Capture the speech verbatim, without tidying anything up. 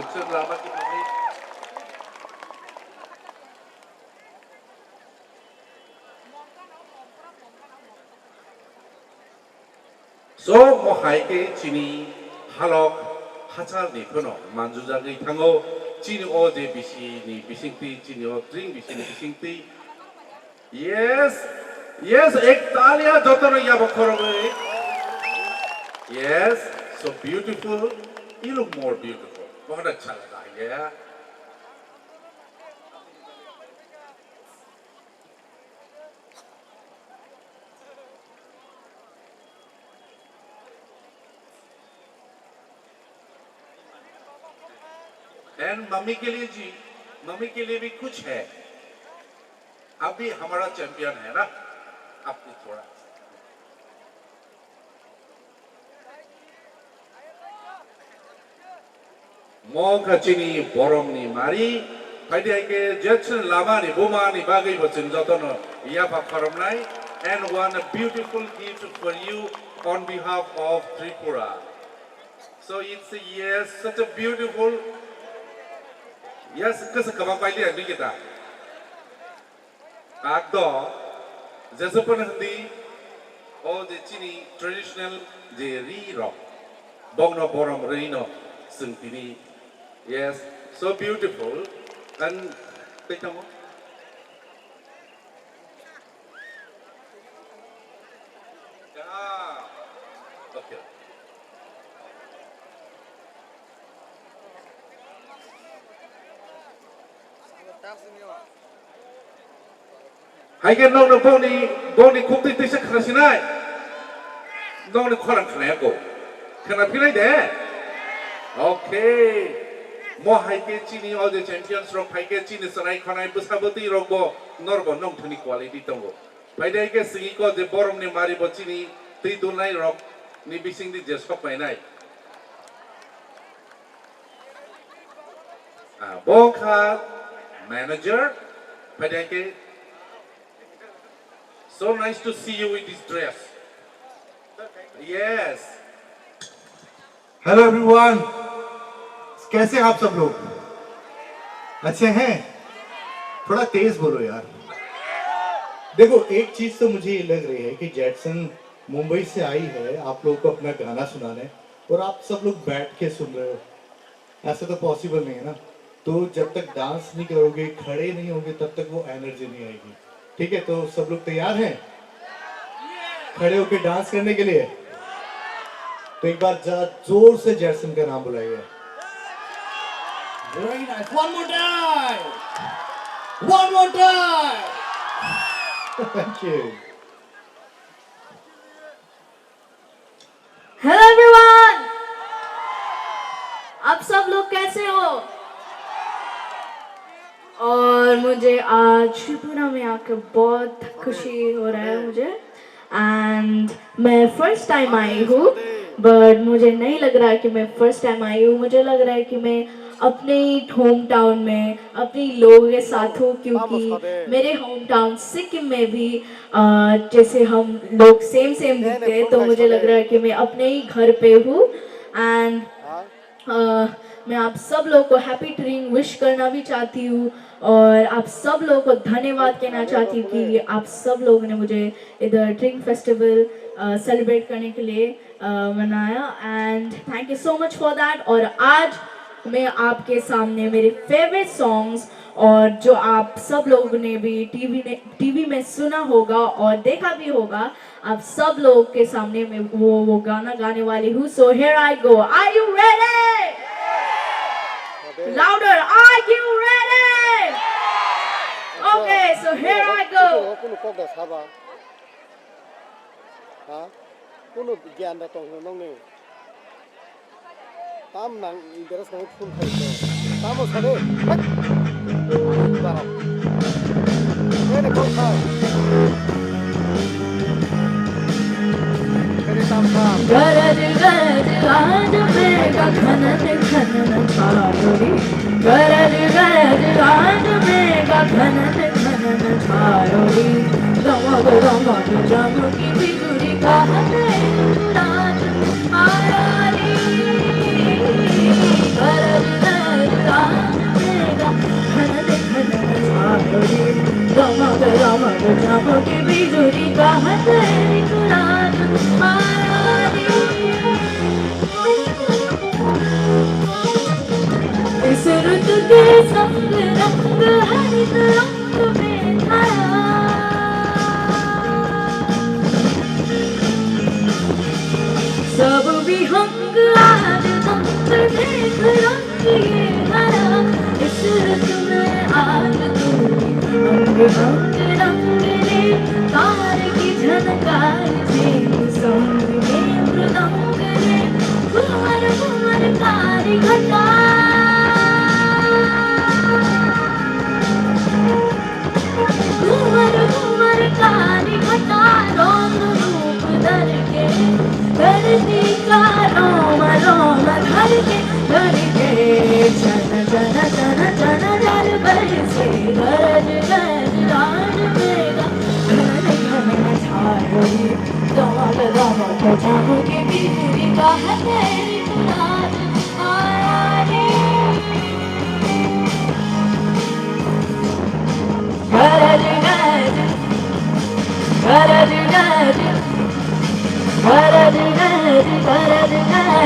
So, mo hai khe chini halok hachal ni phano manjujagwi thango, chini o je bisi ni bisingtwi, chini o tring bisi ni bisingtwi. Yes, yes, ek talia jotono yabo khorogwi. Yes, so beautiful, you look more beautiful. बहुत अच्छा लगा, yeah. And mummy के लिए जी, मम्मी के लिए भी कुछ है। आप भी हमारा चैंपियन है ना, आपको थोड़ा। Mo wngkha chini boromni mari, phaidi hai khe Jetson Lamani bumani bagwi bo chwng jotono yapha khoromnai, and one beautiful gift for you on behalf of Tripura. So it's a, yes, such a beautiful, yes, kasa kaba paili ang dikita. Kak do, jesa phano hindi, o je chini traditional je ri rok, bongno borom rwi no chwng tini. Yes, so beautiful. And tei tamo? Yeah. Okay. Hai khe nokno bongni, bongni khuktwi twisa khna sinai. Nokni khorang khna ya ko. Khna phinai de. Okay. Mo hai khe chini o je champions rok phai khe chini chwrai khonai bwsa bwtwi rok bo norbo nong thani quality tongo. Phai de hai khe singiko je boromni mari bo chini twi dulnai rok ni bisingni je sok painai. Ah, bo kha manager, phai de hai khe. So nice to see you with this dress. Yes. Hello everyone, कैसे हैं आप सब लोग? अच्छे हैं? थोड़ा तेज बोलो यार। देखो, एक चीज तो मुझे ये लग रही है कि जैक्सन मुंबई से आई है आप लोगों को अपना गाना सुनाने, और आप सब लोग बैठ के सुन रहे हो। ऐसा तो पॉसिबल नहीं है ना। तो जब तक डांस नहीं करोगे, खड़े नहीं होगे, तब तक वो एनर्जी नहीं आएगी। ठीक है, तो सब लोग तैयार हैं खड़े होके डांस करने के लिए? तो एक बार जरा जोर से जैक्सन का नाम बुलाइए। Very nice. One more time. One more time. Thank you. Hello everyone, आप सब लोग कैसे हो? और मुझे आज त्रिपुरा में आकर बहुत खुशी हो रहा है मुझे। एंड मैं फर्स्ट टाइम आई हूँ, बट मुझे नहीं लग रहा है कि मैं फर्स्ट टाइम आई हूँ। मुझे लग रहा है कि मैं अपने ही होम टाउन में अपने ही लोगों के साथ हूँ, क्योंकि मेरे होम टाउन सिक्किम में भी, अ, जैसे हम लोग सेम सेम दिखते हैं, तो मुझे लग रहा है कि मैं अपने ही घर पे हूँ। एंड अ, मैं आप सब लोगों को हैप्पी ट्रिंग विश करना भी चाहती हूँ और आप सब लोगों को धन्यवाद कहना चाहती हूँ कि आप सब लोगों ने मुझे इधर ट्रिंग फेस्टिवल, अ, सेलिब्रेट करने के लिए, अ, मनाया। And thank you so much for that. और आज मैं आपके सामने मेरे फेवरेट सॉन्ग्स और जो आप सब लोगों ने भी टीवी ने, टीवी में सुना होगा और देखा भी होगा, आप सब लोग के सामने मैं वो, वो गाना गाने वाली हूँ। So here I go. Are you ready? Louder. Are you ready? Okay, so here I go. Kuno kok da saba? Ha? Kuno gyan da tong nong ni? Tam nang interest nang phone khai ko. Tamo sare. Hak. Bara. Ene kok khai. Ene tam tam. गरज गरज आज मेघा खनन खनन चारों ओर। गरज गरज आज मेघा खनन खनन चारों ओर। दमक दमक चमकी बिजुली का है राज आया रे। गरज गरज सब विहंग आद अंत देख रंग ये हरा, इस रुत में आज तू अंग अंग रंग ले, तार की झनकार झेल संग में मृदंग ले, घुमर घुमर कारी घटा। घुमर घुमर कारी घटा रंग रूप धर के, धरती का रोम रोम धर के, धर के। चन चन चन चन जल बरसे, गरज गरज रान मेघा, घन घन झाड़ी। दमक दमक चमके बिजुली का है तेरी मुराद आया रे। गरज गरज, गरज गरज, गरज गरज, गरज गरज।